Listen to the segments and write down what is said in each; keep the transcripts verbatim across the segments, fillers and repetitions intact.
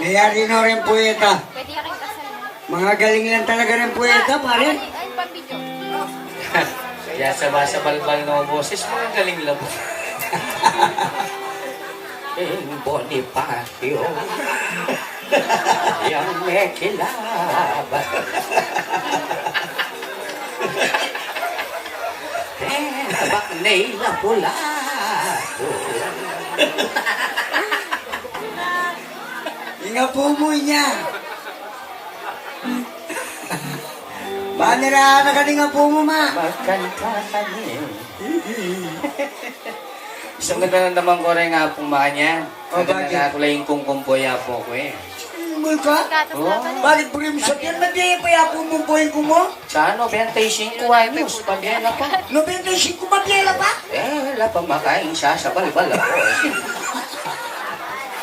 Kaya rin o rin puweta. Pwede ka rin kasal mo. Mga galing lang talaga rin puweta, pare. Ay, ay, pambidyo. Kaya sa basa balbal na boses, mga galing lang. Ing Bonifacio. Yang may kilabot. Eh, bak nila pula. Ing apu mu nya. Panira na ka ning apu mu, ma. Magkanta kami. Isang ganda na naman ko rin nga pong makanyan. O, bakit? Ganda na nga ko lang yung kungkung po ya po ko eh. Mulka? O. Bakit, buri mu sabian, mabie pa ya po mu po yung kumo? Sa nobenta y singko anyos, pabie na pa. Nobenta y singko, mabie na pa? Eh, wala pa makain siya sa balbal ako.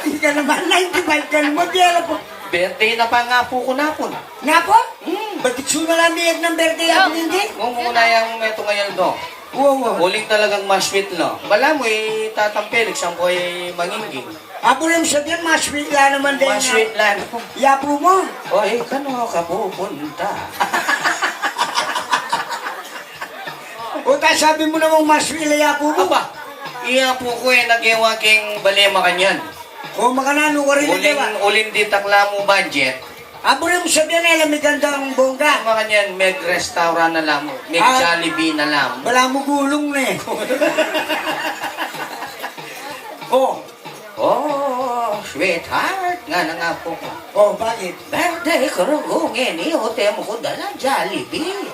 Ika naman, ninety-five ka na, mabie na pa. Birthday na pa nga po ko napun. Napun? Hmm. Ba't itsu na lang miyag ng birthday ako, hindi? Kung muna yung meto ngayon, Dok. Wow, wow. Uling talagang masweet, no? Bala mo, eh, Tatang Felix, ang ko'y mangingging. Apo yung sabihin, masweet la naman din. Masweet la. Yapo mo. O, eh, kano ka pupunta? O, ta sabi mo namang masweet la yapo mo. Aba, iya po ko eh, nagewa keng bale makanyan. O, makananu ka rin nagewa? Uling, uling ditak la mo budget. Apo yung sabihin, eh, la migandang bongga. Makanyan, meg-restaurant na la mo, meg-Jollibee na la mo. Bala mo gulung na eh. O. O, sweetheart, ngana nga po ko. O, bakit? Birthday ko rugung ini, o, te mo ko dala Jollibee.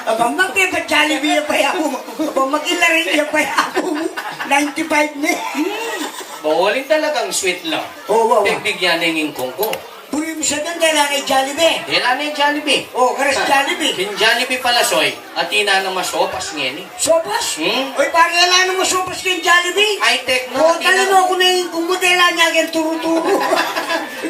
Aba, magpe pa Jollibee ya pa yapo mo. Aba, makilarin ya pa yapo mo. Ninety-five na eh. Bauling talagang sweet la. O, wa, wa. Pegbigyan na ing ingkung ko. Buri mu sabian, dela ne Jollibee. Dela ne Jollibee. O, karas Jollibee. King Jollibee pala, Soy, atin na naman sopas ngeni. Sopas? Hmm? Oy, pare, ala naman sopas king Jollibee. Ay, tek no, o, atin na. Talino ku ne ing kumu, dela ne keng turu-turu.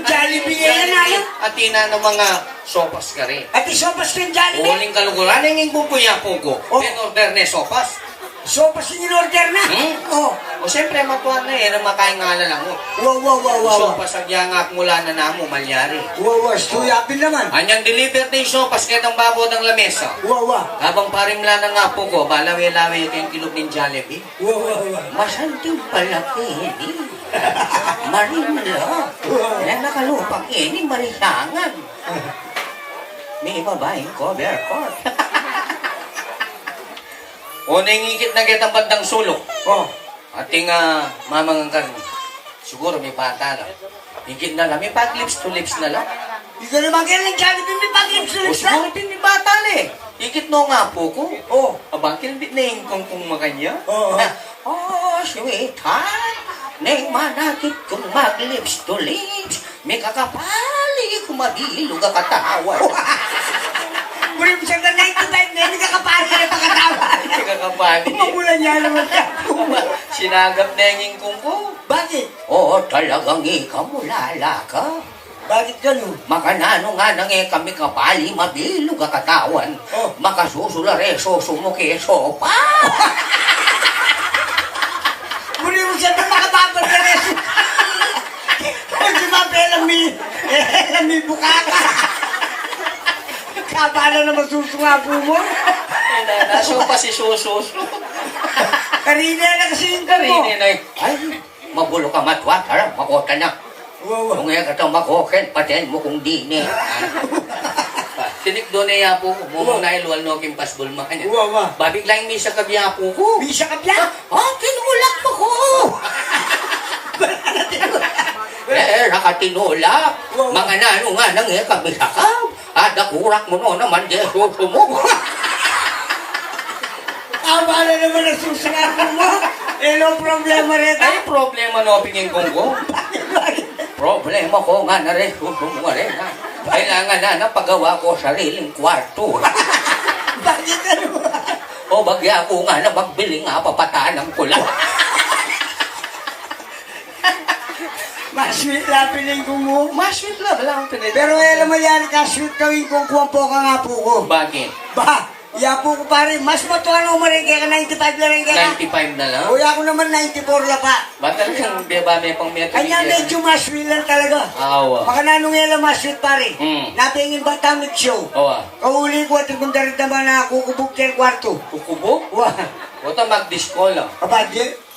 Jollibee ya yan, ala. Atin na naman nga sopas kari. Ati sopas king Jollibee? Uling kaluguran, ing ingkung ku ya po ko. O. Pin-order ne sopas. Sopas ing in-order na? Hmm? O. O, siyempre, matuan na eh, na makain nga la lang, o. Wa, wa, wa, wa, wa. Sopas, agya nga akmula na namu, malyari. Wa, wa, stu yapin naman. Anyang deliver na ing sopas, ketang babo dang lamesa. Wa, wa. Kabang parimla na nga po ko, balawe-lawe keng kilub ning Jollibee. Wa, wa, wa. Masanting pala keni. Marimla. Wa. Na nakalupa keni, marisangan. May babaeng cover court. O, neng ikit na ketang bandang suluk. O. Ating, ah, mamangan kan, siguro may bata na. Ikit na la, may pag-lips to lips na la. Ika naman kaya ng Jollibee, may pag-lips to lips na? O, siguro pin may bata na eh. Ikit no nga po ko. O. Abang kilbit na ing kungkung makanyan. O, o. O, sweetheart, neng manakit kung mag-lips to lips, mikakapali ku mabilug a katawan. Buri mu sa ninety-five na, mikakapali na pa katawan. Mikakapali. Magulang niya naman ka. Sinagap na ing ingkung ko. Bakit? O, talagang ika mu lalaka. Bakit ganun? Makananu nga nang e ka mikapali mabilug a katawan? O. Makasusu la re susu mu ke sopa. Buri mu sa makababad ka re susu. Kasi mapela mi, eh, mi bukaka. Kabala na masusu nga apu mu. Ay, na, na, sopas i susu. Karine na kasi ing kumu. Karine na eh. Ay. Mabulu ka matwa, tara, makota na. Wa, wa. Nung e ka ta makoken, paten mu kung dine. Tinik do ne yapu ku, mumung na ilual no king pasbul makanyan. Wa, wa. Babiglang misa kabya apu ku. Misa kabya? Ah, tinulak mu ku. E, nakatinulak. Wa, wa. Mangananu nga nang e ka misakab. Ada kurak mu no naman de susu mu. Abala naman a susu nga apu mu. E, no problema reta? Ay, problema no pin ing ingkung ku. Problema ku nga na re susu mu reta. Kailangan na na pagawa ku sariling kwartu. Bakit ano? O bagya ku nga na magbiling a papatanan ku la. Masweet la pin ing ingkung mu. Masweet la, bala kung pinili. Pero e la malyari kasweet kang ingkung ku ampo kang apu ku. Bakit? Ba, Yapu ku, pari, mas matua no mu rin keka, ninety-five la rin keka. Ninety-five na la? O, yaku naman ninety-four la pa. Ba talagang beba me pang meto. Kanya medyo maswilan talaga. Awa. Makananu nge la maswit, pari. Hmm. Napengin ba tamig show? Awa. Kauli ku atin kung daramdaman na kukubug keng kwartu. Kukubug? Wa. Wata magdisko la. Aba, di.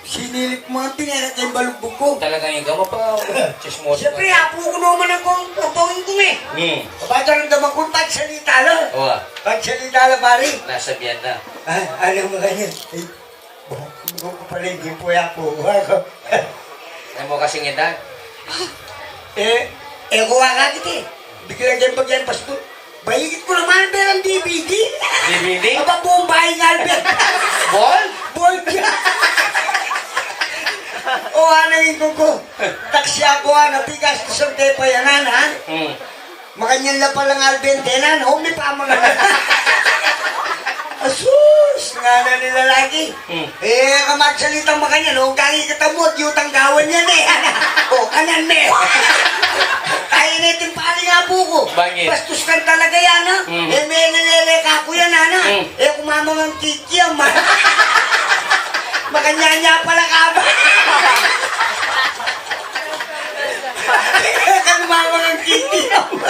Sinilip mu, tinera keng balugbug ku. Talagang ikaw mapa-, chismoso. Siyempre, apu ku naman ang kung putongin ku, eh. Hmm. Aba, daramdaman ku, pagsalita la. Awa. Pagsalita la, pari. Nasa biyan na. Ah, alam mo kanya. Eh, bu-, bu-, pala, hindi po yan po. Ano mo kasing edad? Eh, eh, kuha ka kita, eh. Bigla keng pagyan, pastor. Bayigit ku naman, Albert, ang D V D. D V D? Aba, buong bahay ni Albert. Ball? Ball. O, anang ingkung ku. Taksi aku, ana, pigas ku sa tepa yan, ana. Hmm. Makanyan la palang Albert, tenan, o, mi pamangan. Asus, ngana ning lalaki. Hmm. Eh, ka magsalitang makanyan, o, kang ikatamu, at yutang gawan yan, eh. O, kanan, eh. Kaya na iting pali nga buko. Bakit? Bastos kan talaga yan, ha? Hmm. Eh, menelele ka ku yan, ana. Hmm. Eh, kumamangan kiki, ama. Makanyanya pala ka ba? Eh, kumamangan kiki, ama.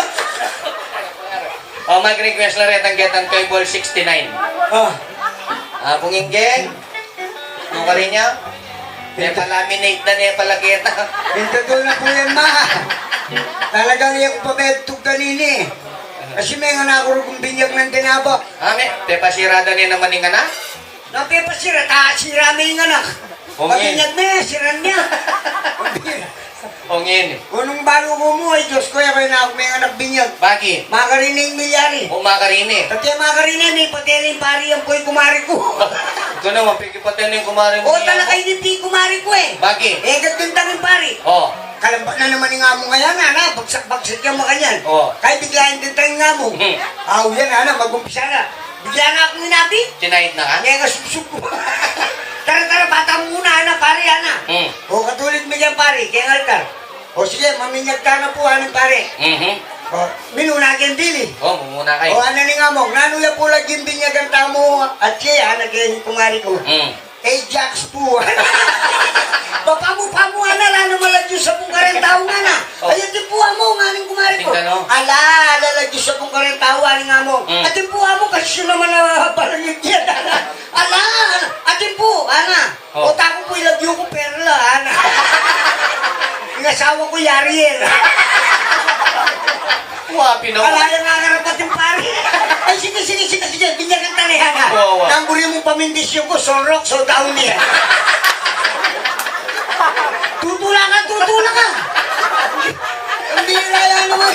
O, mag-request la retang ketang Toy Ball sixty-nine. Ah. Ah, Apung Ingging. Ano ka rin niya? May pa-laminate na niya pala kita. Pinto na po yan, ma. Talagang iya ku pa medtug kanini. Kasi mengan aku rugong binyag nang tinaba. Ah, me, pepasira da ne naman ing anak? Na pepasira, ta sira me ing anak. O, nge. Pag binyag me, siran me. O, nge. Nung balu ku mu, ay Diyos ku, e ku na aku menganak binyag. Bakit? Makarine ing milyari. O, makarine. Pati makarine, mipatene ing pari, ampo ing kumari ku. Ika naman, pikipatene ing kumari mu. O, talaga, ini pi kumari ku, e. Bakit? E, gatintang ing pari. O. Kalambat na naman ing amu ngayan, ana, bagsak-bagsak yang makanyan. O. Kaya bigla yang tintang ing amu. Hmm. Aw, yan, ana, mag-umpisa na. Bigla na akung inapi. Tinahid na ka? Ngekasubsub ku. Tara, tara, bata mu muna, ana, pari, ana. Hmm. O, katulid me diyan, pari, keng altar. O, sige, maminyag tana pu, ana, pari. Mhm. O, minuna keng dili. O, mumuna kayu. O, ana ning among, nanu ya pu lagyu ing binyagan tamu, atsi, ana, keng kumari ku. Hmm. Ajax pu. Papamu-pamu, ana, ala na maladyu sabung kareng tau, ana. O. Ay, atin pu amu, ngana ning kumari ku. Atin ka, no? Ala, ala, ladyu sabung kareng tau, ngana ning among. Mm. Atin pu amu, kasi siya naman na balangit yan, ana. Ala, atin pu, ana. O. O, taku pu, ilabyu ku Perla, ana. Ing asawa ku, Yariel. Wapi na. Ala, yang ngangarap atin pari. Ay, sige, sige, sige, sige. Binyagan tana ya, ha? Wawa. Nang buri mung pamindisyu ku, sorok, so down niya. Tutula ka, tutula ka. Ang bira yan naman.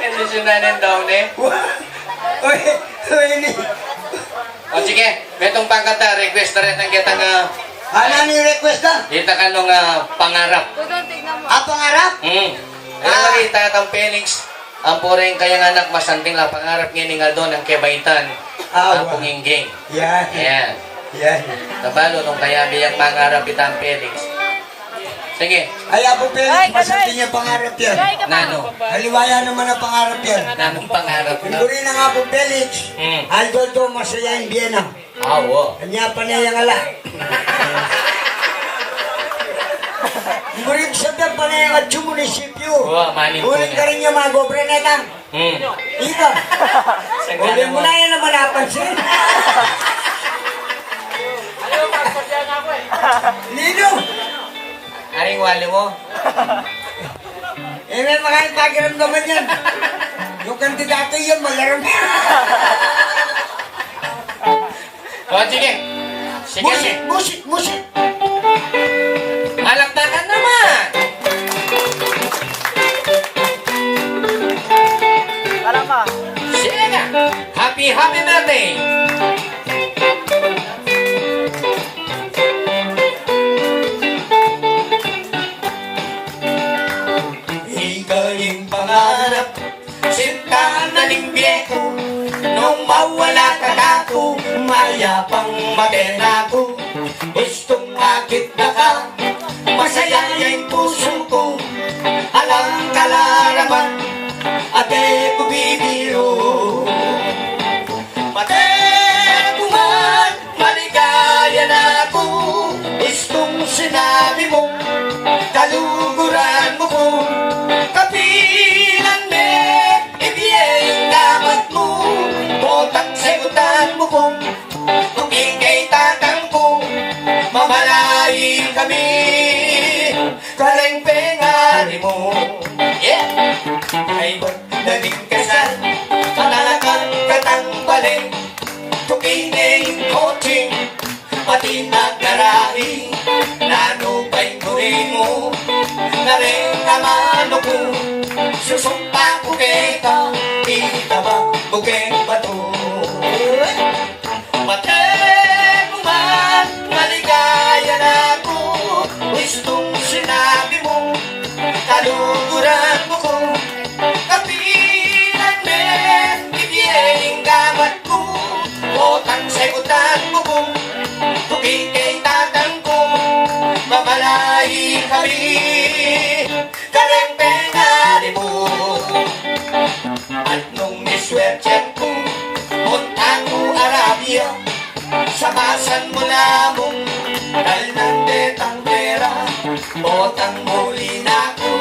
Hindi siya nanendaw, ne? Oy, oy, ini. O, sige, metung pangkanta, request na rin ang kitang, ah, Ano ni request na? Kita ka nung, ah, pangarap. Ah, pangarap? Hmm. Ay, Ah. Marita, Tang Felix. Ang pureng kayang anak, masanting la pangarap ngeni ing aldo nang kebaitan. Ah, Apung Ingging. Yan. Yan. Yan. Tabalu nung kaya biyang mangarap itang Felix. Sige. Ay, Apo Felix, Ay, masanting ya pangarap yan. Nanu? Aliwa ya naman a pangarap yan. Nanung pangarap na? Buri nang Apo Felix, Hmm. aldo-aldo masaya ing bie na. Ah, wa. Kanya pa ne yang ala. Buri sabyan pa ne yang atsu munisipyu. Wa, manin Uling karin ya magobra ne tang. Hmm. Ika. Sagana Uling mu na yan naman napansin. Nino? Aring wali mu? E, me, makanya pakiramdaman yan. Yung kandidato yan, malaram. O, sige. Sige, Musik, sige. Musik, musik. Palakpakan naman. Sige. Happy, happy birthday. Ika ing pangarap, sinta na ning bie ku. Nung mawala ka kaku, mayapang mate na ku. Gustung makit na ka, masaya ya ing pusu ku. Alang kalaraman, Ilan me ibie ing gamat mu, potang segutan mu ku, tuki keng tatang ku, mamalayi kami kareng pengari mu. Yeah! Ay, ba't naging kasal? Manalakan katang bale, tuki ne ing kotse, pati na garahe, nanu pa ing buri mu, kareng amanu ku, susumpa ku keka, itabang ku keng batu. Pate mu man, maligaya na ku, istung sinabi mu, kaluguran mu ku, kapilan me ibie ing gamat ku, potang segutan mu ku, tuki keng tatang ku, mamalayi kami kareng pengari mu. At nung miswerten ku, munta ku Arabia, samasan mu na mung dalnan detang pera, potang muli na ku,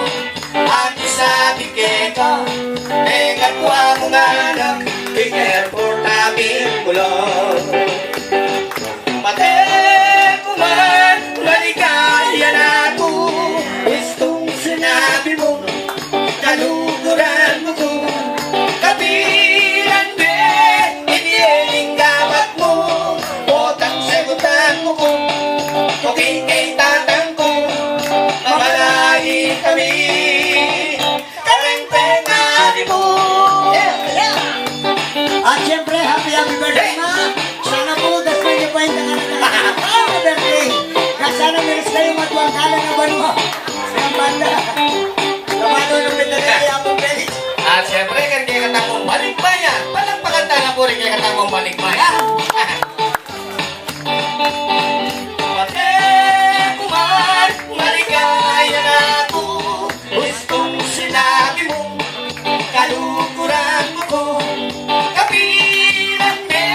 at isabi keka, megatwa mung anak, king airport a mimula. Pate ku man, maligaya na ku, istung sinabi mu, kaluguran mu ku, kapilan me ibie ing gamat mu, potang segutan mu ku, tuki keng tatang ku, mamalayi kami kareng pengari mu. Yeah, yeah. At siyempre, happy, happy birthday, ma. Sana po, dastan niyo pa ing tangan na tangan. Happy birthday. Kaya sana meron kayo matuwang kalan na banwa. Sa banda. Kamado ng pinagkakaya po, Felix. At siyempre, kaya kaya katang mung balikbayan. Palakpakan tayo na po rin kaya katang mung balikbayan. Pate ku man, maligaya na ku, istung sinabi mu, kaluguran mu ku, kapilan me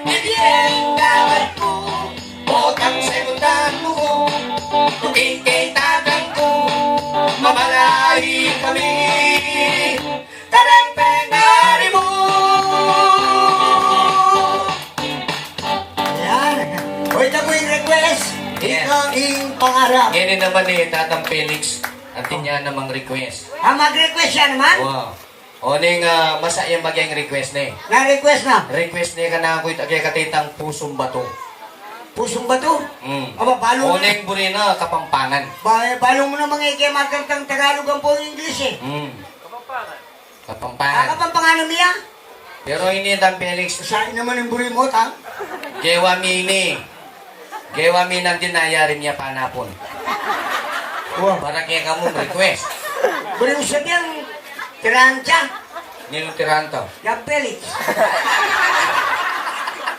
ibie ing gamat ku, potang segutan mu ku, tuki keng tatang ku, mamalayi kami kareng pengari mu. Yan. O, ita mu ing request. Yes. Ika ing pangarap. Ngeni naman ni Tatang Felix, atin ya namang request. Ah, mag-request ya naman? Wow. O, ning, ah, masa yang bagay ing request ne. Na request na? Request ne kanaku ita, kaya katitang Pusung Bato. Pusung Bato? Mm. Aba, balu O, na. Ning buri na Kapampangan. Ba, eh, balu mu namang ike magkantang Tagalog ampong English, eh. Mm. Kapampangan. Ah, Kapampangan mi ya? Pero ini, Tatang Felix. Sa ini naman ing buri mu, ta? Gewa mi ini. Gewa mi nandin, nayari mi ya panapun. Wa. Para kekamu request. Buri mu sabian, tiranta. Ninu tiranta? Yang Felix.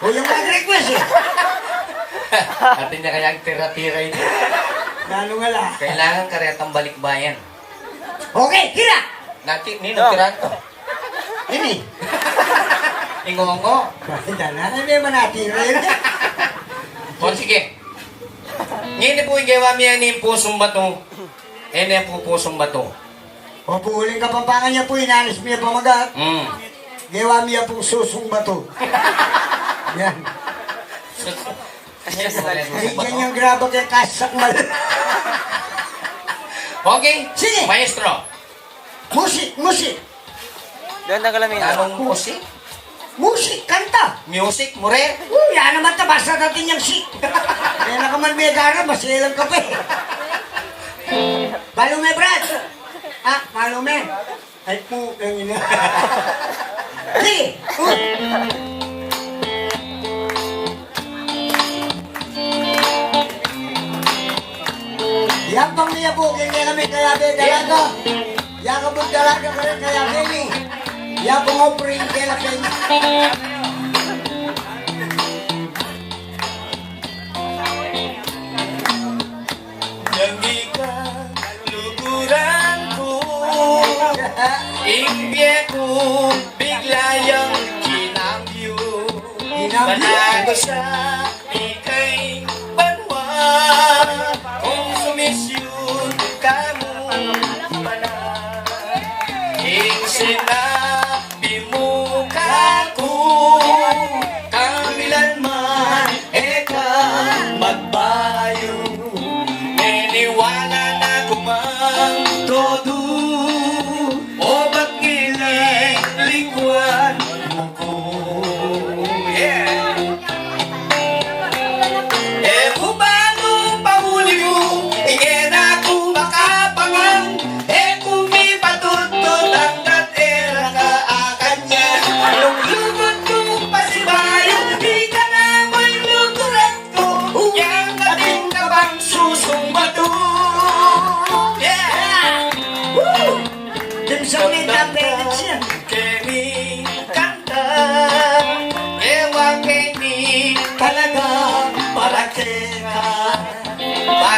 O, yang mag-request, eh. Atin ya kayang tira-tira ini. Nanu nga la? Kailangan karetang balikbayan. Okay, tira! Nati, ninu tiranta? Ini. Ingongo. Bakit na? Ay, may manatira yun. O, sige. Ngeni pu, gewa mi ya ning Pusung Bato. Ini pu, Pusung Bato. O, pu, uling Kapampangan ya pu, inalis mi ya pamagat. Mm. Gewa mi ya pung Susung Bato. Yan. Sus- Ay, ganyan graba kaya kasakmal. Okay. Sige. Maestro. Musik, musik. Doon na kalamin. Anong musik? Musik, kanta. Music, mure. Uh, yan naman ta, basta dating yang sik. Kaya na ka man may gara, masilang ka pa eh. Balu me, Brad. Ah, balu me. Ay, putang ina. Sige! Yapang niya po, kaya kami kaya be, dalaga. Yakabot dalaga kaya, kaya kami. Yapang offering kaya kami. Nang ika luguran ku, ing bie ku bigla yang kinambyo. Kinambyo? Panago sa ikay banwa, kung sumisyud ka mu, pana-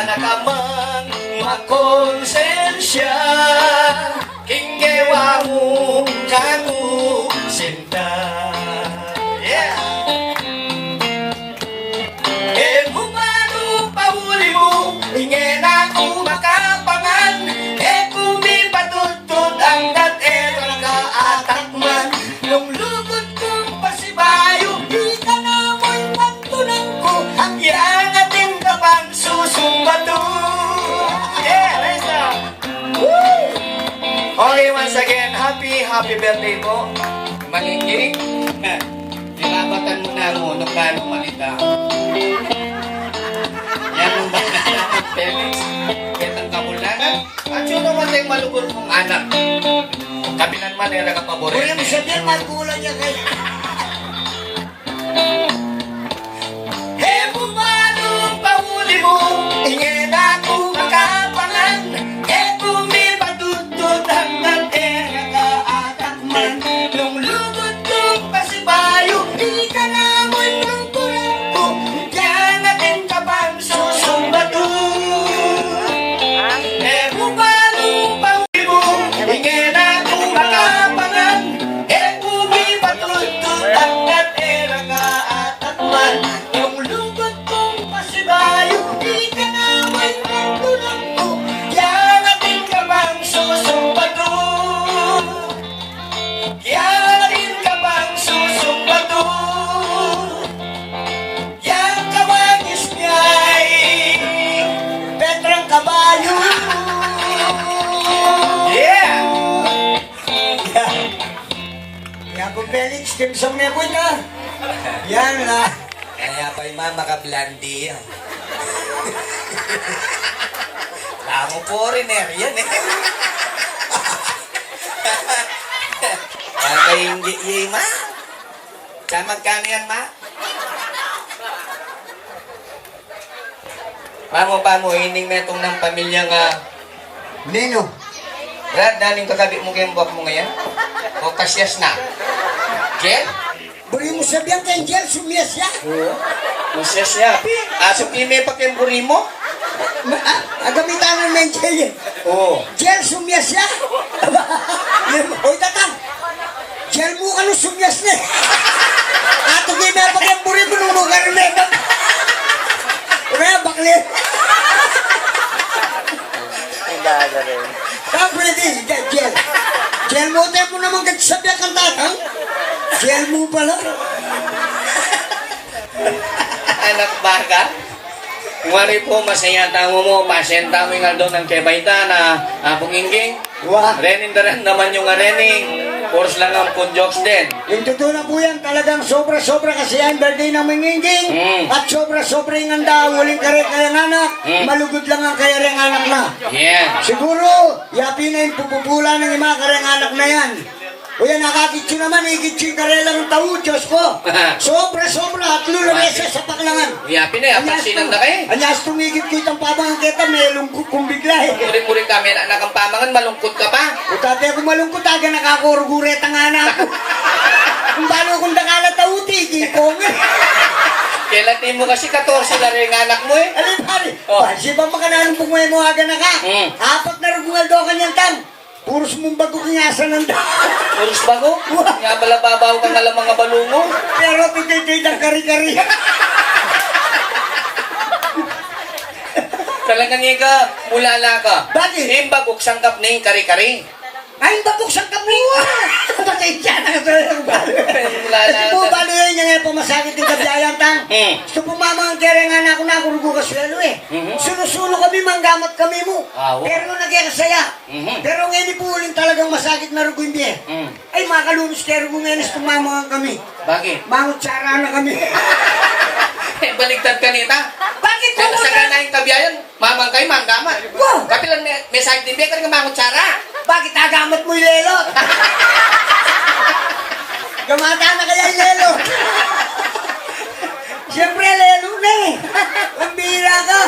Nakamang makonsensya king gewa mu kaku, sinta. Yeah. E mu balu pauli mu, ingena ku makapangan, e ku mipatudtud anggat e ra ka atakman. Nung lugud kung pasibayu, ika na mu'y pantunan ku, agyang atin ka pang susumbatu. Yeah, nice one. Woo! Okay, once again, happy, happy birthday po, Mangingging. Ibabatan mu na mu, nung nanu malita. Yan ang bata natin, Felix. Ketang kabulangan. At yun naman yung malugod mong anak. Kapilan man, era ka paborito. Kuya, masabi ang magulang niya kay E mu balu pauli mu, ingena ku makapangan, e ku mipatudtud anggat e ra ka atakman. Nung lugud kung pasibayu, ika na mu'y pantunan ku, agyang atin ka pang susumbatu. E mu balu pauli mu, ingena ku makapangan, e ku mipatudtud anggat e ra ka atakman. Nung lugud kung pasibayu, ika na mu'y pantunan ku, agyang atin ka pang susumbatu. Agyang atin ka pang susumbatu. Yang kawangis niya'y petrang kabayu. Yeah! Yan, Felix, tim song ne ku ita. Yan la. Kaya pa yung mama ka blondie, ah. Lamu foreigner yan, eh. Ang kainggi, ye, ma. Sa magkano yan, ma? Pamu, pamu, ining metung nang pamilya nga. Nino? Brad, daning kakabit mu keng buak mu ngayan? O kasyas na? Jel? Buri mu sabian keng Jel, sumyas ya? Oo. Sumyas ya. Asu kime pa keng buri mu? Ma-, ah, agamitan na neng Jel, eh. Oo. Jel, sumyas ya? Oy, tatang. Jel mu kanu sumyas ne. Atu kime pa keng buri mu nung nukarin ne. Ure, bakle. Ang gagawin. Kapre di, Jel. Jel mu, te mu naman kasi sabi ang tatang. Jel mu pala. Anak baga. Wari po, masaya tamu mu, pasyenta mu ing aldo nang kebaitan, Apung Ingging. Wa. Rening daran naman yung areni, puros lang ampong jokes din. Yung totoo na po yan, talagang sobra-sobra kasi ang birthday ng Mangingging. Mm. At sobra-sobra yung anda, uling kare kayang anak, Mm. malugud lang ang kayareng anak na. Yeah. Siguro, yapi na yung pupupula ng ima kareng anak na yan. O yan, nakakitsu naman, ikitsu yung karelang tau, Diyos ko. Sobra-sobra, at lulabas sa paklangan. Yapi na, yapi sinang na kayo. Anyas tumigit ko itang pamangan kita, may lungkot kung bigla eh. Muri-muri kami na nakang pamangan, malungkot ka pa. O tate, kung malungkot, aga nakakurugure tangana ako. Kung balo kung dakala tau, tigi ko nga. Kailan mo kasi katorse na rin ang anak mo eh. Alin pare? Oh. Pare, siya ba makananong pagmay mo aga na ka? Mm. Apat na rugungal do kanyang tang. Puros mung bagok ing asanan da. Puros bagok? Wa. Nga pala babaw ka nga lang mga balungo. Pero titititang kari-kari. Talagang ika, mulala ka. Bakit? Yung bagok, sangkap na yung kari-kari. Ay, yung bagok, sangkap na yung... Patay siya na ito yung balo. Mulala Kasi po, ka. Balo yun, yung nga pamasakit yung kabiyayan, tang. Hmm. Gusto po, mama, ang kere nga na ako, nakurugo ka suelo eh. Mhm. Sulu-sulu kami, manggamat kami mo. Ah, wa. Pero nung nagkakasaya, Mhm. Pero ngeni po uling talagang masakit na rugu ing bie. Mm. Ay, makalumis kaya rugu ngeni, tumamangan kami. Bakit? Mangutsara na kami. Eh, baligtad kanita. Bakit Kaya po sa na? Ganaing kabiyayan, mamang kayo, manggamat. Wow. Kapilan may, may sakit ing bie, kaya mangutsara. Bakit agamat mo yung lelo? Gamata na kaya yung lelo? Siyempre, lelo na eh. Ang bihira ka.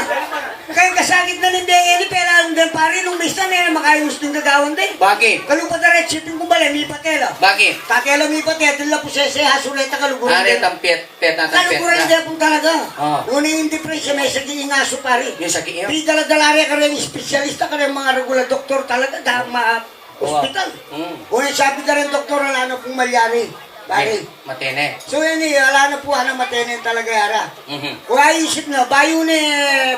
Kaya kasakit na ning bie ngeni, pera ang dan pare, Minsan e na makayus ding gagawan de. Bakit? Kalupa da reng shipping kumbali, mipate la. Bakit? Tatela mipate, dila pusese, asu reta kaluguran de. Are, tampet, pet na tampet. Kaluguran de pung talaga. Ah. Nune ing diferensya, mesagi ing asu, pare. Mesagi, e. Pidala-dala re kareng espesyalista, kareng mga regular doktor talaga, da, ma-, ospital. Mm. Nune sabi da reng doktor, ala na pung malyari. Pare. Mate ne. So, ini, ala na pu, ana, mate ne talaga yara. Mhm. Kaya isip na, bayu ne,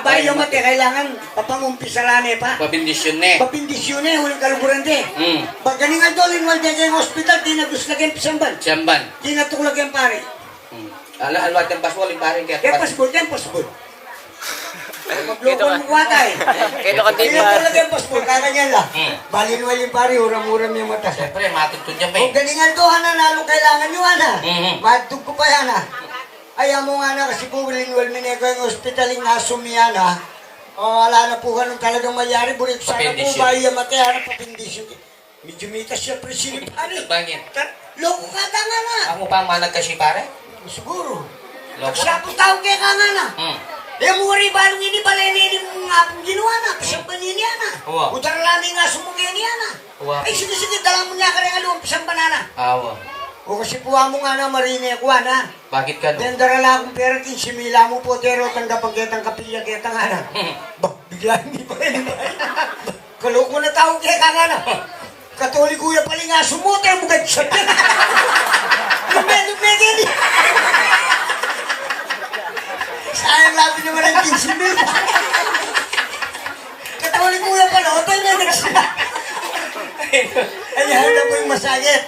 bayu mate, kailangan papangumpisalan ne pa. Papindisyun ne. Papindisyun ne, uling kaluguran de. Mm. Pag ganing aldo, linwal de keng ospital, di na dus laging pisamban. Pisamban. Di na tukul laging pare. Mm. Ala, alwat yang pasbol, ing pare, kaya kaya pasbol, kaya pasbol. Magloko mu wata e. Kaya ka di. Kaya talaga ing pasbol, kakanyan la. Hmm. Balinwal ing pare, uram-uram yang mata. Siyempre, matugtog yan pa e. O, ganing aldo, ana, nalu kailangan yu, ana. Mhm. Matugtog ku pa yan, a. Ay, amu ngana kasi pu, linwal mi ne keng ospital ing asu mi, ana. O, ala na pu, kanung talagang malyari, buri ku sana pu, papindisyun. Bayu ya mate, ana, papindisyun. Medyu mitas ya presyu ni pare. Bakit? Loko ka, tanga na. Amu pang manag kasi, pare? Siguru. Loko. Siya pung tau keka ngana. Hmm. E mu wari balung ini, bale ne ini, mung apung ginawa na, pisamban ini, ana. Wa. Utara la ne ing asu mu keni, ana. Wa. Ay, sige, sige, dala mu ne kareng aluang pisamban, ana. Awa. O, kasi pu, amu ngana, marine ku, ana. Bakit ka, no? Deng dara la kung pera, kinse mil la mu, potero, tanggapan ketang kapilya ketang, ana. Hmm. Ba, bigla ini pa ini, ba? Kaloku na tau keka ngana. Katoliko ya pala ing asu mu, tamu gad siya. Lume, lume, gini. Sayang la pin naman ing kinse mil. Katoliko ya pala, o, tamu gad siya. Ay, handa pu ing masakit.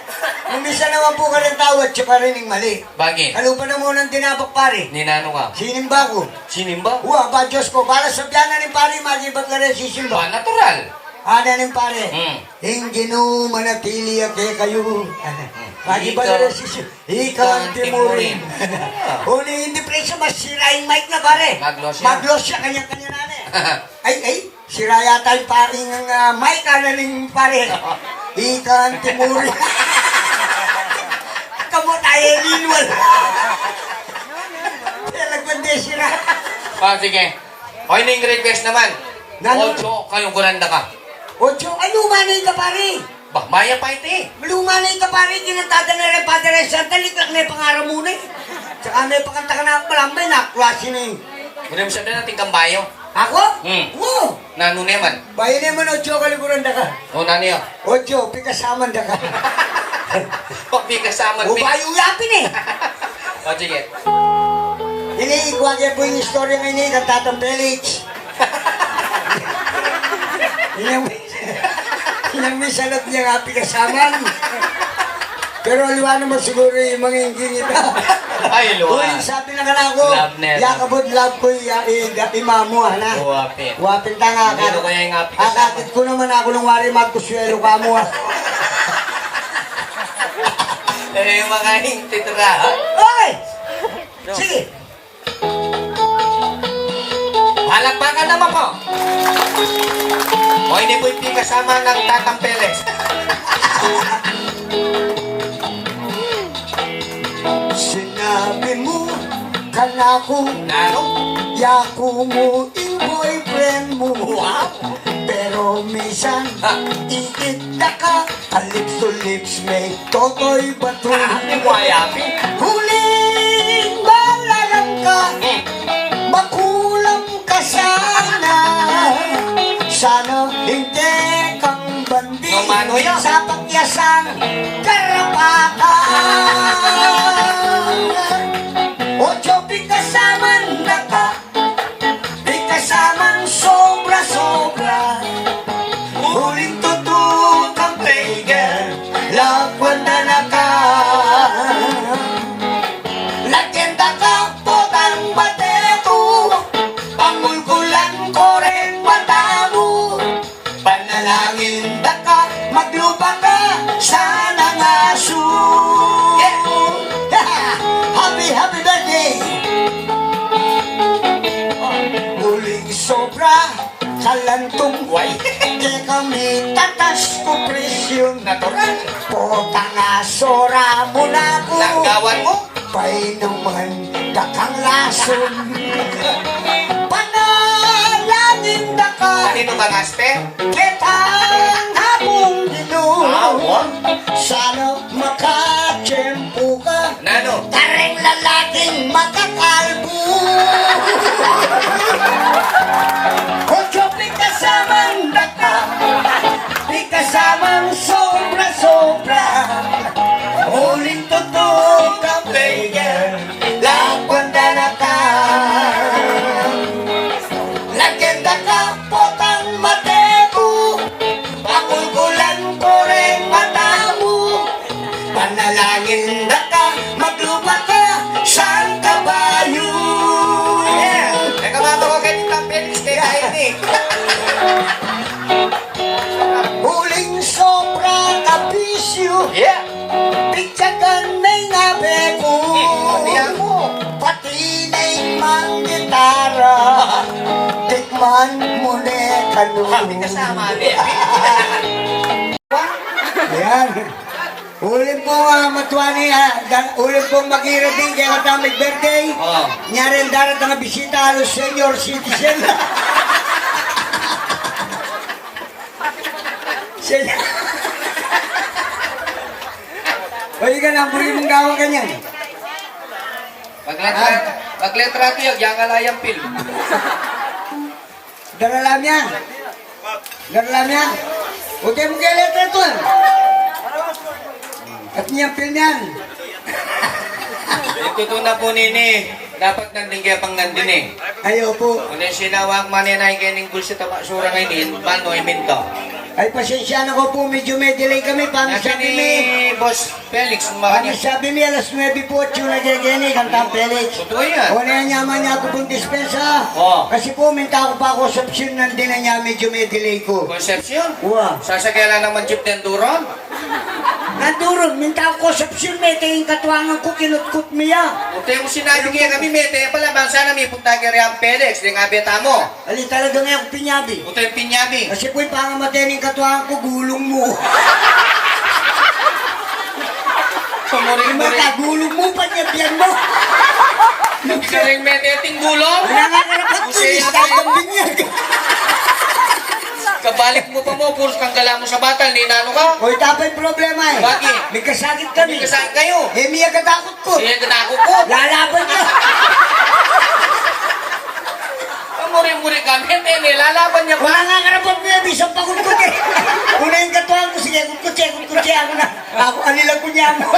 Minsan naman pu kareng tau, atsu pa rin ing mali. Bakit? Kalupa na mu nang tinapak, pare. Ninanu ka? Sinimba ku. Sinimba? Wa, ba, Diyos ku, bala sabyan na ning pari, magibat la reng sisimba. Ba, natural. Ada ning pari. Hmm. Ing Ginu manatili ya kekayu. Magibat la reng sisimba. Ika antimurin. Ah. O, ning indi presyu, masira ing mic na, pare. Mag-loss ya. Mag-loss ya, kanya-kanya na, ne. Ay, ay. Sira yata ing pa-, ing, ah, mic, ana ning pare. Ika antimurin. Kamu tayo linwal. Kaya nagpande sira. O, sige. O, ini ing request naman. Nanu? Ocho, kaluguran da ka. Ocho, ay, luma na ita, pare. Ba, mayap pa iti. Luma na ita, pare, kinanta da ne reng Padre Santa, likak ne pangaran mu ne. Saka mepakanta ka na, malambay na klasi ne. Uling sabyan atin kang bayu. Aku? Hmm. Wu! Nanu ne man? Bayu ne man, Ocho, kaluguran da ka. O, nanu ya? Ocho, pikasaman da ka. O, pikasaman, o, pi- bayu ya pin e. O, sige. Ini, ikwa ke pu ing istorya ini kang Tatang Felix. Ini, ini misalat ne ya, pikasaman. Pero aliwa naman siguru ing mangingking ita. Ay, aliwa. Uling sabi na kanaku, love ne, ya love. Kabud love ku ya, i, i mamu, ana. Wa pin. Wa pin tanga. Hindi ka, ko kaya ing aplikasyon. Akakit ku naman aku nung wari magkuswelo ka mu, a. E, makaintindi ra. Oy! Sige. Palakpakan naman po. O, ini po ing pikasama nang Tatang Felix. Sinabi mu kanaku, nanu? Yaku mu ing boyfriend mu. Wow! Pero minsan, ha, ikit da ka, a lips to lips, me totoy batu. Ah, di mo ayapi. Uling balalan ka, hmm, makulam ka sana. Sana hindi kang bandi. No, mano ya? Sa pakyasang karapatan. Ocho, pikasaman da ka. Di kasamang sobra-sobra, uling tutu kang playgirl, lakwan da na ka. Lagyan da ka potang bate ku, pamulkulan ku reng mata mu. Panalangin da ka, maglupa ka, sana nga su. Yeah. Happy, happy birthday. Uling sobra, kalantung. Way. Kekami tatas ku presyu. Natural. Potang asora mu na ku. Langgawan mu. Painuman da kang lasun. Panalangin da ka. Painuman, aspe. Keta Kapotang mate ku, pakulkulan ku reng mata mu, panalangin da ka, maglupa ka sang kabayu. Yeah. Teka, mama ko, ganyan ang Felix, kaya ini. Uling sobra ka bisyu. Yeah. Pigyagan me ing abe ku. Hmm, pati aku. Pati na ing manggitara. Tikman mu ne kanu. Kami kasama ne. Ayan. Uling pung, ah, matuan ne, ah, da-, uling pung magirati, kaya kata mig-birthday. Oh. Nyari daratang a bisita, alu senior citizen. Senior. O, ika na, buri mung gawa ganyan. Magletra, ah, magletra tiyo, diyan ka layang pil. Daralam yan. Daralam yan. Ute mu kaya letra tuan. At niyan pil niyan. Ito to na po nini. Dapat nandin kaya pang nandin eh. Ayo po. Kung yung sinawa ang manenay kaya ning bulsa tama sura ngayon, paano iminto? Ay, pasensya na ko po, medyo may delay kami. Paano sabi ni Boss Felix, ang mga niya. Sabi mi, alas nuebe po, at yung nagagani, kantang Felix. Totoo yan. O, na yan, yaman niya ako pong dispensa. Oh. Kasi po, minta ko pa ako sa opsyon, nandin na niya, medyo may delay ko. Concepcion? Wa. Sasakyan lang naman jeep ng Duron? Ng Duron, minta ko sa opsyon, may tayong katuangan ko, kinutkut mi ya. Ute mu sinabi kaya kami, may tayo pala, bang sana may punta kaya rin ang Felix, di nga beta mo. Ali, talaga nga aku pinyabi. Ute mu pinyabi. Kasi po yung pangamatay ning katuangan ko, gulung mu. Pamuring-muring. Mata, gulung mu, panyabian mu. Saring mete ting gulung. Wala nga karapat ko, Use, isa yan, ang binyag. Kabalik mu pa mo, puros kang gala mu sa batal, ninanu ka? O, ita pa yung problema eh. Bakit? May kasakit kami. May kasakit kayo. Eh, mi ya katakot. Kut. Iya, katakut. Lalaban ya. Pamuri-muri kami, nene, lalaban ya pa. Wala nga karapat niya, bisang pakutkut eh. Una yung katuan ko, sige, kutkut siya, kutkut siya, ako na. Ako, alila ko niya mo.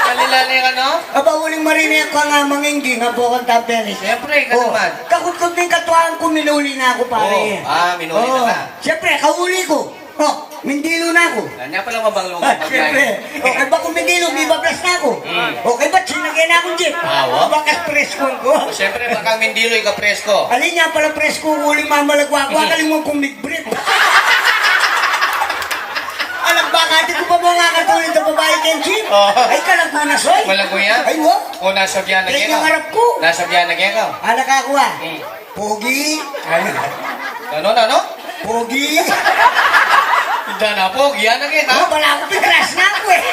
Alila na yung ano? Aba, uling marinig ako nga mangingging, nga po akong tabelis. Siyempre, ikaw naman. Kakutkut na yung katuan ko, minuli na ako, pare. Oh, ah, minuli na ka. Siyempre, kauli ko. O, mindilo na ku. Anya pala mabang lugar. Ah, siyempre. O, kaybat ku mindilo, mibablas na ku. Hmm. O, kaybat sinagyan na kung jeep. Ah, wa? Bakas presko ku. O, siyempre, baka mindilo, ika presko. Alin nya pala presko, uling mamalagwa ku, hmm, akaling mo kung mig-brief. Alam ba, kati ku pa mo nga katulad ng babae keng jeep? Oh. Ay, kalagu na, soy. Malagu yan? Ay, wa. O, nasabihan na kaya ka? Yung harap ku. Nasabihan na kaya ka? Anak aku, ah. Hmm. Pogi. Ano? Ano, ano? Pogi. Ida na, pogi. Ano kaya ka? O, bala ku, pigras na ku eh.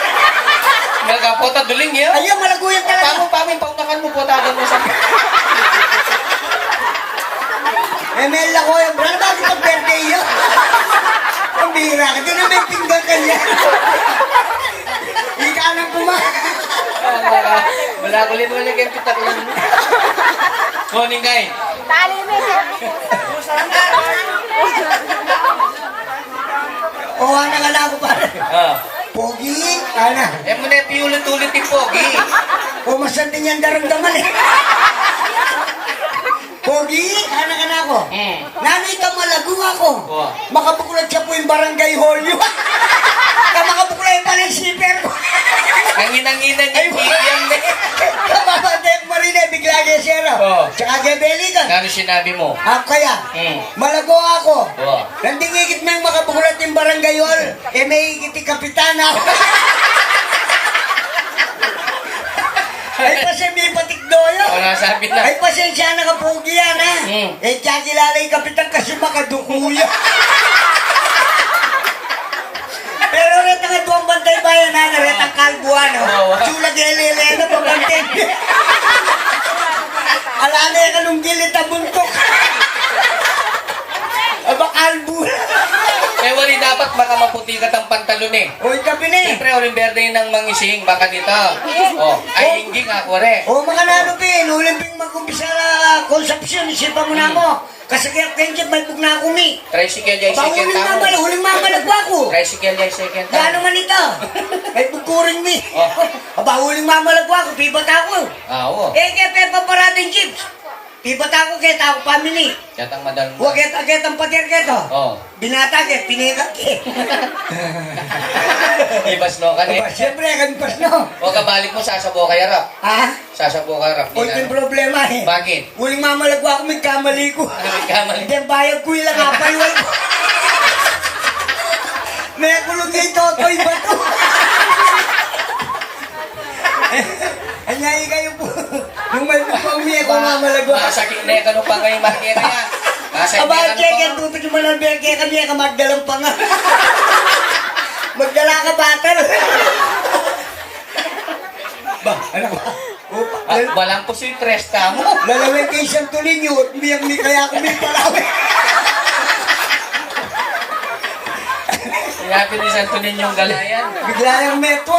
Nagapot at duling, ya? Ay, malagu yan talaga. Pamu, pamu, yung paunakan mu, putagan mu sa. M L ako yung brand, bakit ang birthday yun? Ang bira ka, di na may pinggan ka niya. Ika na kuma. Wala, wala ko rin, wala kayong pitak lang. Morning, kay. Tali na siya. O, ana ka na aku, pare. Ah. Pogi, ana. E mu na piulit-ulit yung pogi. O, masan din yan daramdaman eh. Pogi, ana ka na aku. Hmm. Nanu ita, malagu aku. O. Makabuklat ya pu ing barangay hall yu. Ka makabuklat ya pala ing zipper ku. Nanginang-inang. Ay, yung bibiyang na. Kababante ku marine, bigla kaya sira. O. Tsaka kaya belikan. Nanu sinabi mu? Aku kaya. Hmm. Malagu aku. O. Nanding ikit me ing makabuklat ing barangay hall. E, me ikit ing kapitan, a. Ay, pasi, mipatik doyo. Wala, sabi na. Ay, pasensya na ka, pogi yan, a. Hmm. E, kakilala ing kapitan kasi makaduku ya. Pero retang aduang bantay bayan, a, retang kalbuan, o. Oo. Tsula gelele na, pabantay. Ala na yan, anong gilit a buntuk. Aba, kalbu. E, wari dapat baka maputi ka tang pantalon, e. Oy, kapi ne. Siyempre, orin berde nang mangising, baka dita. O, ay, ingging aku, re. O, makananu pin, uling pin mag-umpisa la, Concepcion, isipan mu na mu. Kasi kaya kaya may bugna aku mi. Tricycle, ya, aba, second uling tao. Mamal-, uling mamalagwa ku. Tricycle, ya, second tao. Yan naman ita. May bugkuring mi. O. Aba, uling mamalagwa ku, pibat aku. A, o. E, kaya pepaparada ing jeep. Ibat aku keta aku pamili. Ketang madal. Wa keta, ketang pader keta. O. Binata ke, pinekak ke. Ibas no ka ne. Ba, siyempre, kan ibas no. O, kabalik mu, sasabo ka yarap. Ha? Sasabo ka yarap. O, ito ing problema e. Bakit? Uling mamalagwa ku, migkamali ku. Migkamali. Ing bayad ku, ilang apayuan ku. Mekulung ito, ito, ibat. Anya, ikayu pu. Nung may pupang mi e ku mamalagwa. Masakit ne kanu panga e, marke kaya. Masakit ne kanu panga. Aba, kaya tutuki manan, beke kami e ka magdalang panga. Magdala ka batal. Ba, ano ba? O, ah, lal- balang pusu ing tres tamu. Lalawin ke Santo Niño, miyang mi kaya ku mi palawi. Kaya pin i Santo Niño galayan. Bigla yang meto.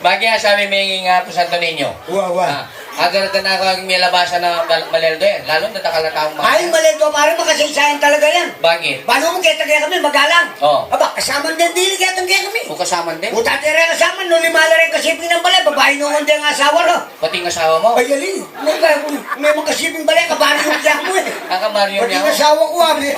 Bagi a sabi mi nga pu Santo Niño. Wa, wa. Ah, agar ka na ka milabasan a mal-, maleldo e. Lalo na dakal a taung ma- Ay, maleldo, pare, makasaysayan talaga yan. Bakit? Balu mu keta kekami, magalang. O. Aba, kasaman deng dili ketang kekami. O, kasaman deng? Uta, tere kasaman, nung limala reng kasiping nang bale, babai nung deng asawa ra. Pati ing asawa mu? Ay, ali. Nung kaya ku, me makasiping bale, kabaryu mu kaya mu e. Ah, kabaryu mu kaya mu? Pati ing asawa ku, abi.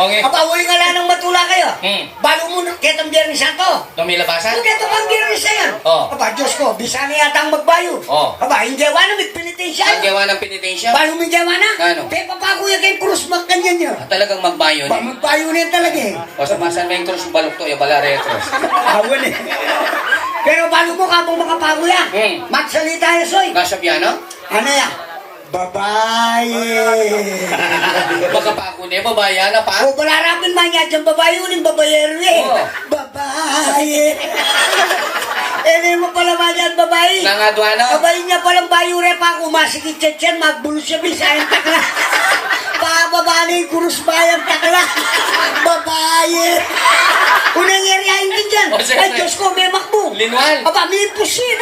Okay. Aba, uling ala nang matula kaya. Hmm. Balu mu ketang Biernes Santo. Nung milabasan? Nung ketang Biernes Santo. O. Aba, Diyos ku, bisa ne yatang magbayu. O. Aba, ing gewa na, migpenitensya. Ing gewa nang penitensya? Balu mu ing gewa na? Nanu? Pepapaku ya keng krus, makanyan ya. Ah, talagang magbayu ne? Ba, magbayu ne talaga e. O, sa masan me ing krus, baluktu ya bala reng krus. Awan e. Pero balu mu, kabang makapaku ya. Hmm. Magsalita ya, Soy. Kasabian na? Ano ya? Babae. Makapaku ne, babae na pa. O, bala ra pin manyad yang babae, uling babae e. O. Babae. E ne mu pala manyad babae. Nangadwa na. Babae, inya palang bayu re pa, kumasikit ya tiyan, magbulus ya, bisa yang takla. Pababa ne ing krus, bayan takla. Babae. Uneng area ing tiyan. O, sige. Ay, Diyos ku, me makbung. Linwal. Aba, mipusin.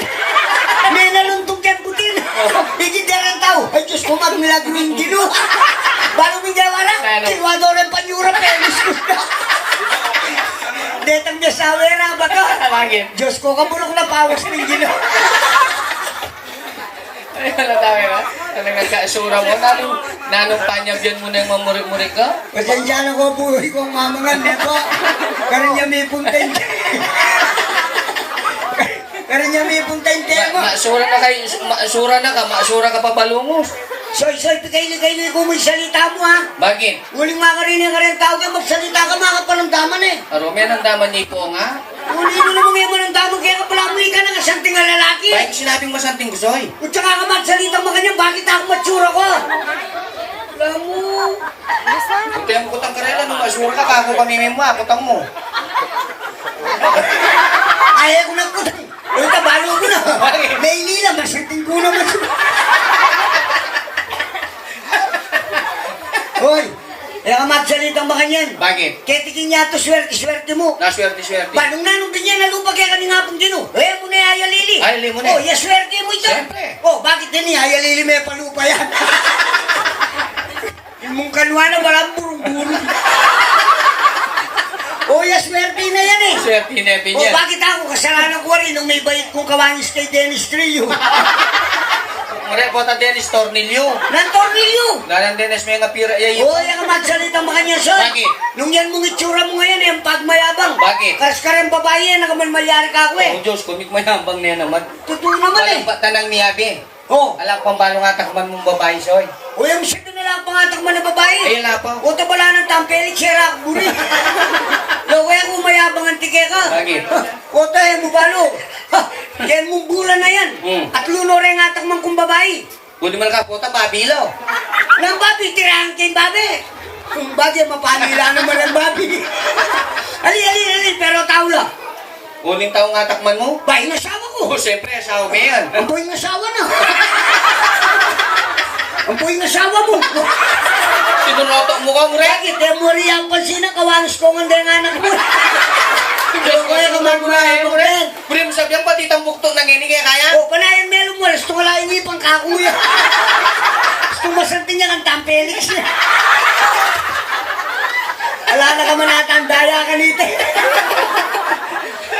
Me naluntung keng butin. Iti darang tau, ay, Diyos ku, magmilagru ing Ginu. Balu mu ing gewa na? Ano? Kinuwa do reng panyura, penis ku na. Detang de sawera, bato. Bakit? Diyos ku, kaburuk na pawas ning Ginu. Ay, wala tayo, ha? Talagang kaisura mu. Nanung, nanung panyabian mu na ing mamurik-murik ka? Pasensya na ku pu, ikong mamangan, ne pu. Kareng ya mipun tente. Kareng ya mipun tente mu. Ma-, maisura na kay, maisura na ka, maisura ka pa balungus. Soy, Soy, pikayli-kayli ku mu ing salita mu, ha? Bakit? Uling makarine ka reng tau ke, magsalita ka, makaparamdaman e. Aro, me namdaman ya i Pong, ha? Uling mu naman e maramdaman keka, pala mu ika na kasanting a lalaki. Bakit sinabing masanting ku, Soy? At saka ka magsalita makanyan, bakit aku matsura ku? Alam mu. Kutang, kutang karela, nung matsura ka, kaku pamimim mu, kutang mu. Ay, aku nagkutang. Uy, tabalu ku na. Bakit? Maynila, masanting ku naman. Hoy, e ka magsalitang makanyan. Bakit? Keti kanyan, swerte-swerte mu. Na swerte-swerte. Ba, nung nanung kanyan, nalupa kekami ing Apung Ginu. E mu ne ayalili. Ayalili mu ne. O, ya swerte mu ita. Siyempre. O, bakit ini ayalili me palupa yan? Imung kanwa na, balang burung-burung. O, ya swerte na yan e. Swerte na pin yan. O, bakit aku, kasalanan ku rin nung mibait kung kawangis kay Dennis Trillo. Mure, pota Dennis Tornillo. Nang Tornillo. Nanang Dennis me nga pira ya. O, e ka magsalitang makanyan, Soy. Bakit? Nung yan mung itsura mu ngayan, e, pagmayabang. Bakit? Karas kareng babai yan, e ka man malyari kaku e. O, Diyos ku, migmayabang ne naman. Tutu naman e. Walang pa tanang miyabi. O. Ala pang balung atakman mung babai, Soy. O, yang siyete na lang pangatakman a babai. Ay, ala pa. O, tabala nang tampelik, sira buri. Lawe ku mayabang anti keka. Bakit? O, ta, e mu balu. Ha, keng mung bulan a yan. Hmm. Atlu no reng atakman kung babai. Buti man ka, pota, babi lo. Nang babi, tirahan keng babi. Kung babi, mapamila naman ang babi. Ali, ali, ali, pero tau la. Uling tau ing atakman mu? Ba, ing asawa ku. O, siyempre, asawa me yan. Ampo ing asawa na. Ampo ing asawa mu. Sinunoto mu ka, mure? Bakit? E mu rin yang pansinan, kawangis ku ngan deng anak mu. Diyos ku, kaya ka magmura, mure. Mure, mu sabian pati itang buktuk na ngeni, kaya kaya? O, panayan me lumuwas, tung ala ing ipang kaku ya. Tung masanting ya kang tampelik. Ala na ka man ata ing daya kanita.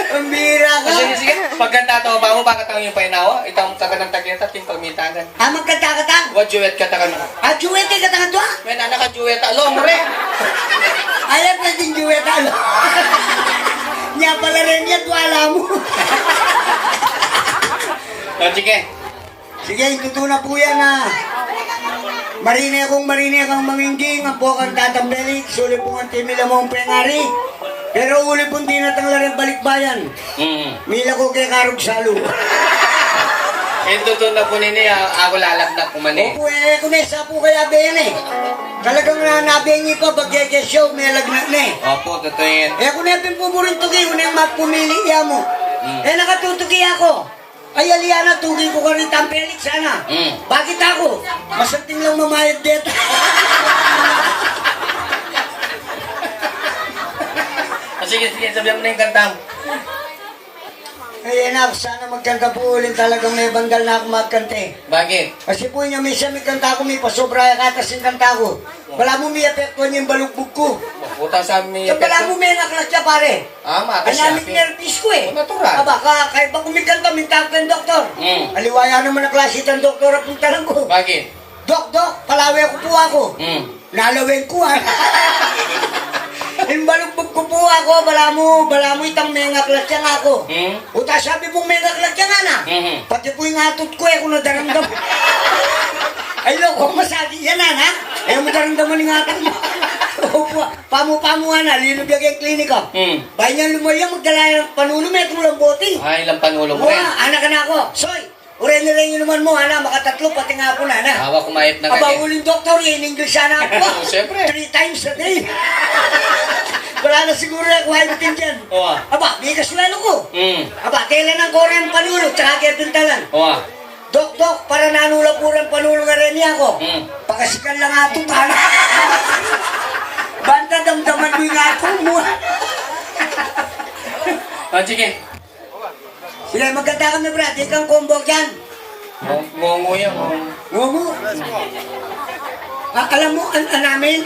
Ang Sige, sige. Pagkanta to, ba mu, baka tang yung painawa, itang kakanang tageta, ting pagmitangan. Ah, magkanta ka tang? Wa, duet ka tang, ano? Ah, duet ka tang, duet? May nana ka duet, alo, mure. Ayan na din duet, alo. Nya pala rin yan, wala mu. O, sige. Sige, itutu na pu yan, ah. Marine kung marine kang Mang Ingging, ampo kang Tatang Felix, uli pung antimila mung pengari. Pero uli pung dinatang la ring balikbayan. Mm. Mila ko keng karug salu. Itutu na pu nini, ah, aku lalagnat ku man, e. Opu, e, ku ne sa pu kaya ben, e. Talagang na, nabengi pa, bagya ke show, melagnat ne. Opu, tutu yan. E, ku ne pin pupurin tuki, ku ne magpumili ya mu. Mm. E, nakatutuki aku. Ay, ali, ana, tugi ku kari Tatang Felix, ana. Mm. Bakit aku? Masanting lang mamayad deta. Ah, sige, sige, sabihan mu na yung kanta mu. Ay, anak, sana magkanta pu, uling talagang mebandal na aku magkanta, e. Bakit? Kasi pu, inya minsan mikanta ku, mipasobra ya katas ing kanta ku. Balamu miyapektuan ya ing balugbug ku. Uta sa mi. Balamu mengaklat ya, pare. Ah, matas ya. Anya, nerpis ku, e. O, natural. Aba, ka, kaibat ku mikanta, minta ku keng doktor. Mm. Aliwa ya naman a klase itang doktor a puntalan ku. Bakit? Dok, dok, palawe ku pu aku. Mm. Nalawen ku, a. Ing balugbug ku pu aku, balamu, balamu itang mengaklat ya aku. Mm. Uta sabi pung mengaklat ya, ana. Mm. Pati pu ing atut ku, e ku na daramdam. Ay, loko, masakit yan, ana. E mu daramdaman ing atut mu. Opu, pamu-pamu, ana, linub ya keng klinika. Mm. Bayu nyan lumalyang, magdala yang panulu, metung lang bote. Ay, ilang panulu mu? Wa, ana, kanaku, Soy, uren ne ring inuman mu, ana, makatatlu, pati ngapun, ana. Awa, kumayap na ka. Aba, uling doktor, in English, ana, aku. O, siyempre. Three times a day. Wala na siguru ya ku aintindian. O. Aba, mika swelo ku. Mm. Aba, tela nang kore ing panulu, tsaka ke pintalan. O. Dok, dok, para nanu la pu reng panulu a reni aku. Mm. Pakasikan lang atut, ana. Banta damdaman mu ing atut mu, a. O, sige. Sige, magkanta kami, brad. Ikang combo dyan. Ngo-, ngongo yan, ngongo. Ngongo? A, alam mu, an-, an namin?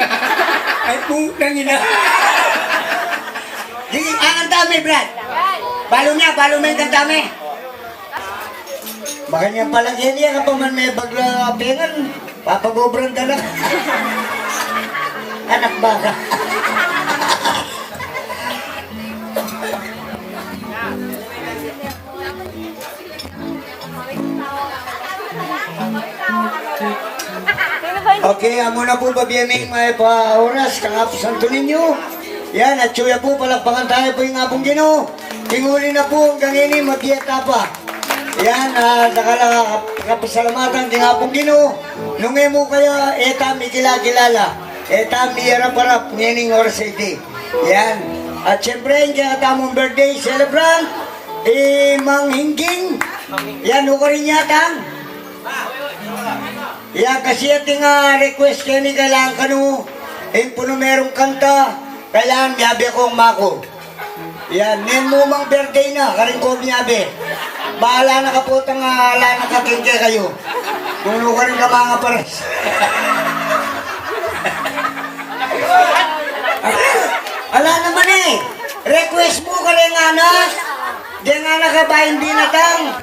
Ay, putang ina. Sige, a, kanta mi, brad. Balu mi, balu mi, kanta mi. Makanyan pala, yan, yan, kapaman me bagla pengan. Papagobran ka na. Anak baka. Okay, amu na pu, babie ming mayap a oras kang Apu Santo Niño. Yan, atyu ya pu, palakpakan taya pu ing Apung Ginu. King uli na pu, anggang ini, mabie ta pa. Yan, a, dakal a kapasalamatan king Apung Ginu. Nung e mu kaya, e ta mikila-kilala, e ta miarap-arap ngening oras a iti. Yan. At siyempre, ing kekatamung birthday celebrant, i Mang Hingging. Yan, nukarin ya tang. Yan, kasi ating, a, request keni, kailangan kanu, ing punumerung kanta, kailangan miyabe kong maku. Yan, neng mu mang birthday na, karin ko miyabe. Bahala na ka potang, a, ala na ka king kekayu. Nung nukarin ka mangaparas. Ala naman e. Request mu kareng anak. Deng anak a baing binatang.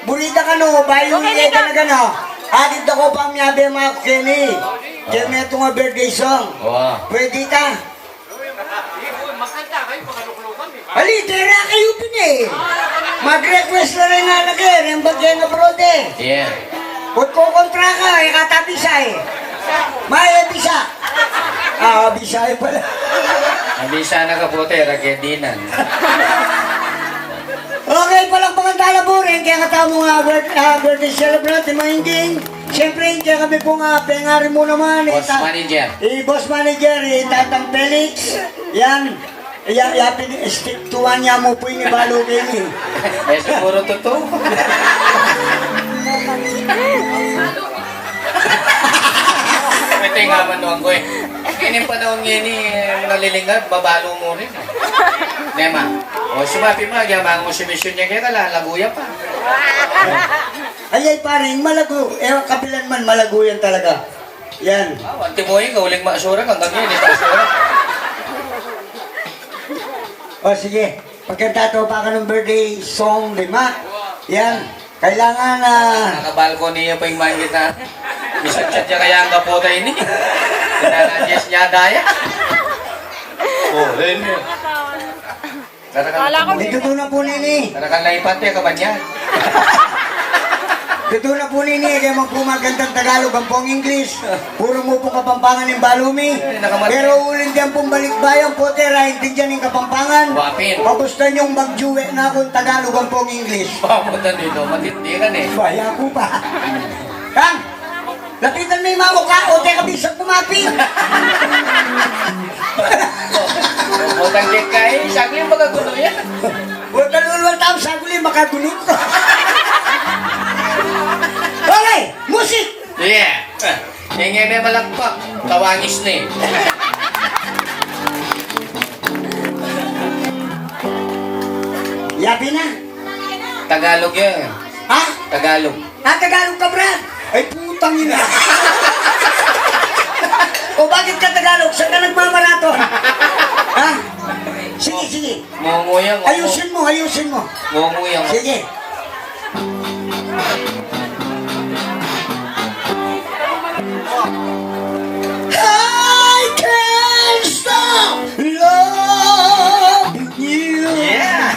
Buri da kanu, bayu e ka na gana. Agit da ko pang miyabe maku keni. Keng metung a birthday song. Wa. Pwede ta? Ali, tera kayu pin e. Mag-request na rin nga lagi, rin bagay nga brode. Yeah. Kung kukontra ka, e ka ta bisa e. May bisa. A, bisa e pala. Mabisa na ka, pute, raket dinan. Okay, palakpakan tala pu rin kaya katamu nga birth-, a, birthday celebrant, i Mang Ingging. Siyempre, kaya kami pung, a, pengari mu naman, i Boss ta-, manager. I boss manager, i Tatang Felix. Yan. Ya, ya, pin-, stick to one ya mu pu ini, balu ke ini. E, siguru tutu. Ito ing amanuan ku e. Ini panaun ngeni, e, nalilingad, babalu mu rin. Nema. O, sumabi mu, ya, mangu si misyon ya kaya, lalagu ya pa. Ay, ay, pare, ing malagu, e, kapilan man, malagu yan talaga. Yan. A, anti mu e, kauling masura, anggang ini, masura. O, sige. Pagkanta to pa ka ng birthday song, di ba? Yan. Kailangan na Nakabalkoni ya pa ing main kita. Bisa chat ya kaya ang kapote ini. Kita na Jess niya daya. Oh, ini. Kala ko May tutu na po nini. Tara ka na ipante ka ba niya? Tutu na po nini, kaya magpumagandang Tagalog ang pong English. Puro mu pong Kapampangan ing balu mi. Pero uling diyan pong balikbayan po, te, raintindihan ing Kapampangan. Wapin. Papusta niyong magjuwe na akong Tagalog ang pong English. Papunta dito, matindi ka na eh. Baya ko pa. Kan? Lapitan mo yung mamo ka, o teka, bisang kumapin. O tangkit ka eh, saglit makagulo yan. Buta lulwal tau, saglit makagulo. Okay, music! Yeah. Ingay me malakpak, kawangis ni. Yabi na. Tagalog yan. Ha? Tagalog. Ah, Tagalog ka, Brad? Ay, putang ina. O bakit ka Tagalog? Saan ka nagmamaraton? Ha? Sige, sige. Ngunguya, ngungu- Ayusin mo, ayusin mo. Ngunguya. Sige. I can't stop loving you. Yeah.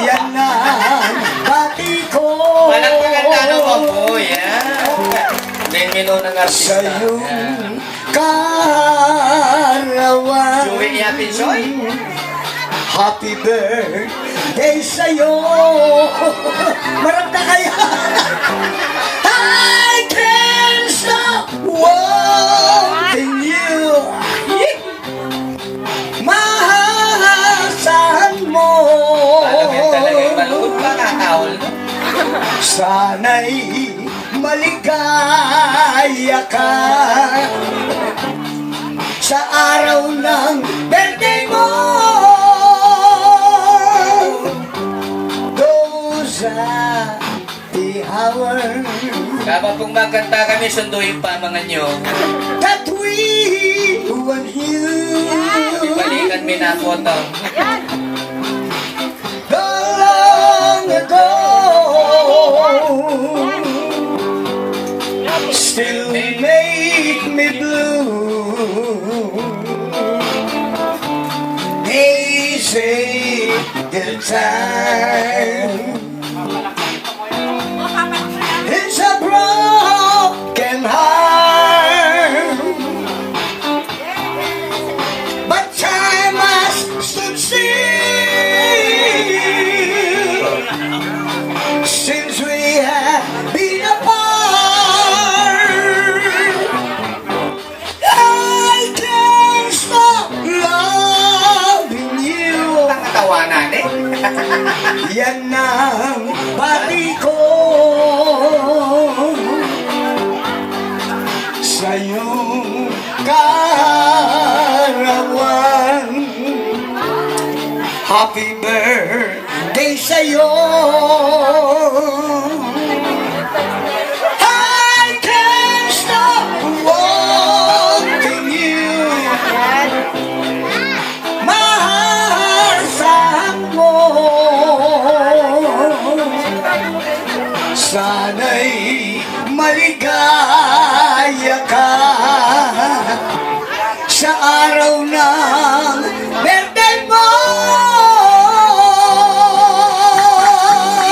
Yan ang bati ko. Palakpakan tayo, Bambu. Yeah. Then, minunang artista. Sa iyong Yeah. karawan. Joey Yapinsoy. Happy birthday sa'yo. Marap na kayo. I can't stop wanting you. Mahasan mo. Paano yan talaga yung malungkot pa, kakahol mo? Sana'y maligaya ka sa araw ng birthday mo. Those are the hours Kaba pung magkanta kami, sunduin pa mga nyo. that we once knew. Ibalikan mi na po to. The long ago still make me blue. They say the time is a broken heart. But time has stood still since we have been apart. I can't stop loving you. Ang katawanan eh. Yan ang bati ko sa iyong karawan. Happy birthday sa'yo. I can't stop wanting you. Mahasan mo. Sana'y maligaya ka sa araw ng birthday mo.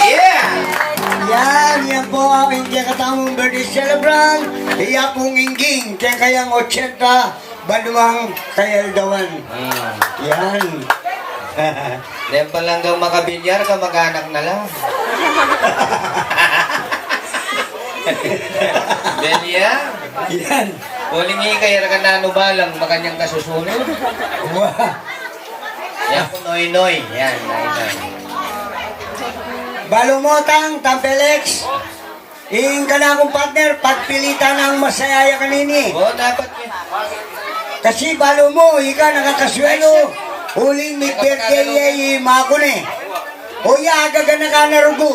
Yeah! Yan, yan po ang aming kekatamung birthday celebrant. Iya pong ingging, kekayang ochenta, banuang kayaldawan. Hmm. Yan. Yan palang kang makabilyar, kamag-anak na lang. Bilyar? Yan. Uling ikayar ka na nubalang, makanyang kasusunod. Wah. Yan po, noy-noy. Yan, noy-noy. Balu mo tang, Tampelex. Ing kanakung partner, pagpilitan nang masaya ya kanini. Oo, dapat yun. Kasi balu mo, ika nakakaswelo. Uling mi birthday ya i makun e. O ya, agagana ka na rugu.